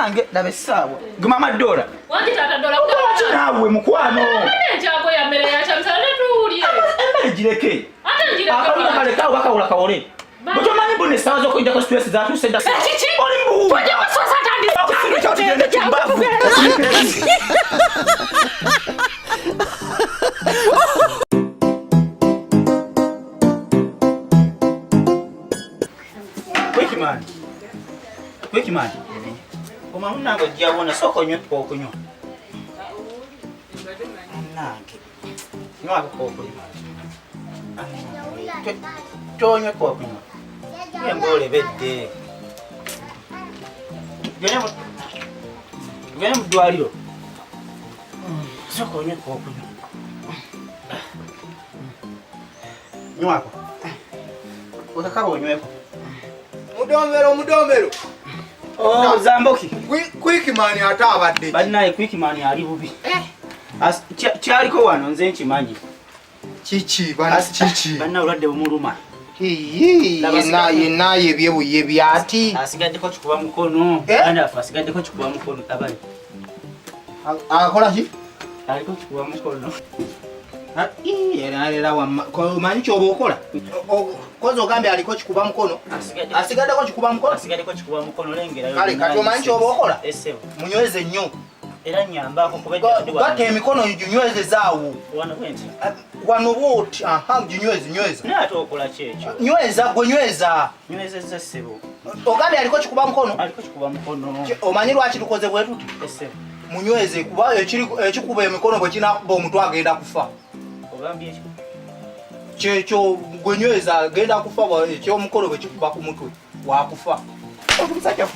Munnange laba essaawa. Gwe mama Dora. Wangi taata Dora. Lwaki naawe mukwano? Enkyago ya mmere ya kyamisana tetuwulye. Emmere gireke. Ate ngireke. Akawunga kaleke awo bakawula kawole. Bwe tomanyi mbu n'essaawa z'okuyinjako stress zatuuse dda. Kiki? Oli mbuwuga. Tojja kuswasa atandise. Okusiru kyo tugende tumbavu. Quickman. Quickman. Guma munnange ojja wona sooka onywe okunywa. Munnange. Nywako okunywa. Tonywe okunywa. Ye ng'olebedde. Tugende mu ddwaliro. Sooka onywe okunywa. Nywako. Okakaba onyweko. Mudombero mudombero. Oh, Zamboki. Quickman ate abadde. Bannaye Quickman ali bubi. Kyaliko wano nze nkimanyi. Kiki bana kiki? Banna obulwadde bumuluma. Yenna yenna yebye buyebi ati. Asigaddeko kikuba mukono. Bana afa asigaddeko kikuba mukono abali. Akola ki? Aliko kikuba mukono. Era wamma omanyi kyoba okola kozi ogambye aliko kikuba mukono asigaddeko kikuba mukono asigaddeko kikuba mukono lengera kale kati omanyi kyoba okola esebo munyweze nnyo era nyambaako kuba gatta emikono ginywezezaawo wano bwenti wano bwoti aha ginyweze nyweza naye ate okola ki ekyo nyweza gwe nyweza nywezezza ssebo ogambye aliko kikuba mukono aliko kikuba mukono omanyi lwaki tukoze bwe tuti esebo munyweze kuba ekikuba emikono bwe kinakuba omutwe agenda kufa ogambye ekyo kyekyo gwe nyweza agenda kufa ekyomukono bwe kikuba ku mutwe wakufa omusajja